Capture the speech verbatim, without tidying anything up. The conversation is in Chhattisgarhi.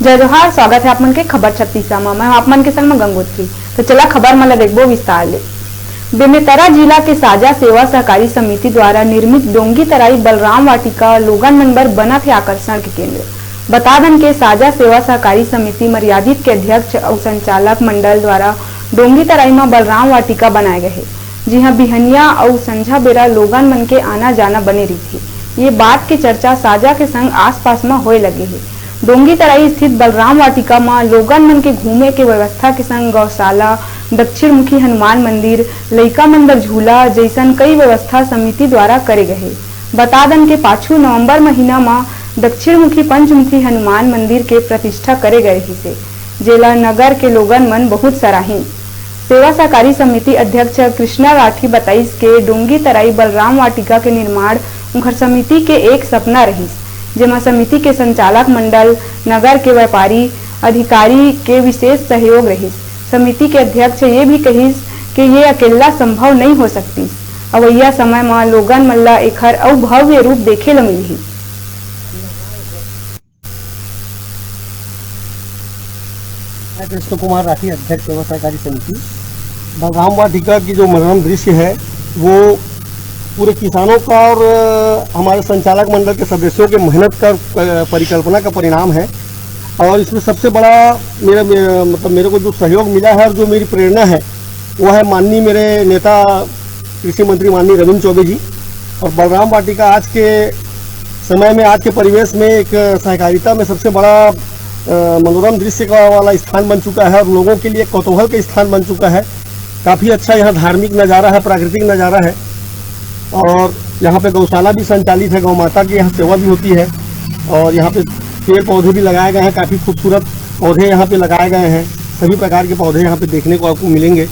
जय जोहार, स्वागत है आप मन के खबर छत्तीसा म। मैं हूं आप मन के संग म गंगोत्री। तो चला खबर मन ला देखबो विस्तार ले। बेमेतरा जिला के साजा सेवा सहकारी समिति द्वारा निर्मित डोंगी तराई बलराम वाटिका लोगन मन बर बनत हे आकर्षण के केंद्र। बता दन के साजा सेवा सहकारी समिति मर्यादित के अध्यक्ष अउ संचालक मंडल द्वारा डोंगी तराई म बलराम वाटिका बनाए गए हे, जिहां बिहनिया अउ संझा बेरा लोगन मन के आना जाना बने रहिथे। ये बात के चर्चा साजा के संग आसपास म होए लगे हे। डोंगी तराई स्थित बलराम वाटिका म लोगन मन के घूमे के व्यवस्था के संग गौशाला, दक्षिण मुखी हनुमान मंदिर, लइका मन बर झूला जइसन कई व्यवस्था समिति द्वारा करे गए हे। बता दन के पाछू नवंबर महीना म दक्षिण मुखी पंचमुखी हनुमान मंदिर के प्रतिष्ठा करे गए रहिसे, जेला नगर के लोगन मन बहुत सराहिन। सेवा सहकारी समिति अध्यक्ष कृष्णा राठी बताइस के डोंगी तराई बलराम वाटिका के निर्माण उंखर समिति के एक सपना रहिस, जेमा समिति के संचालक मंडल, नगर के व्यापारी, अधिकारी के विशेष सहयोग रहिस। समिति के अध्यक्ष ये भी कहिस के ये अकेल्ला संभव नइ हो सकतिस। अवइया समय म लोगन मन ल एखर अउ भव्य रूप देखे ल मिलही। मैं कृष्ण कुमार राठी, अध्यक्ष सेवा सहकारी समिति। बलराम वाटिका की जो मनोरम दृश्य है, वो पूरे किसानों का और अ, हमारे संचालक मंडल के सदस्यों के मेहनत का अ, परिकल्पना का परिणाम है। और इसमें सबसे बड़ा मेरा, मेरा मतलब मेरे को जो सहयोग मिला है और जो मेरी प्रेरणा है, वो है माननीय मेरे नेता कृषि मंत्री माननीय रविंद्र चौबे जी। और बलराम वाटिका आज के समय में, आज के परिवेश में एक सहकारिता में सबसे बड़ा अ, मनोरम दृश्य का वाला स्थान बन चुका है और लोगों के लिए कौतूहल का स्थान बन चुका है। काफ़ी अच्छा यहाँ धार्मिक नज़ारा है, प्राकृतिक नज़ारा है। और यहाँ पे गौशाला भी संचालित है, गौ माता की यहाँ सेवा भी होती है। और यहाँ पे पेड़ पौधे भी लगाए गए हैं, काफ़ी खूबसूरत पौधे यहाँ पे लगाए गए हैं। सभी प्रकार के पौधे यहाँ पे देखने को आपको मिलेंगे।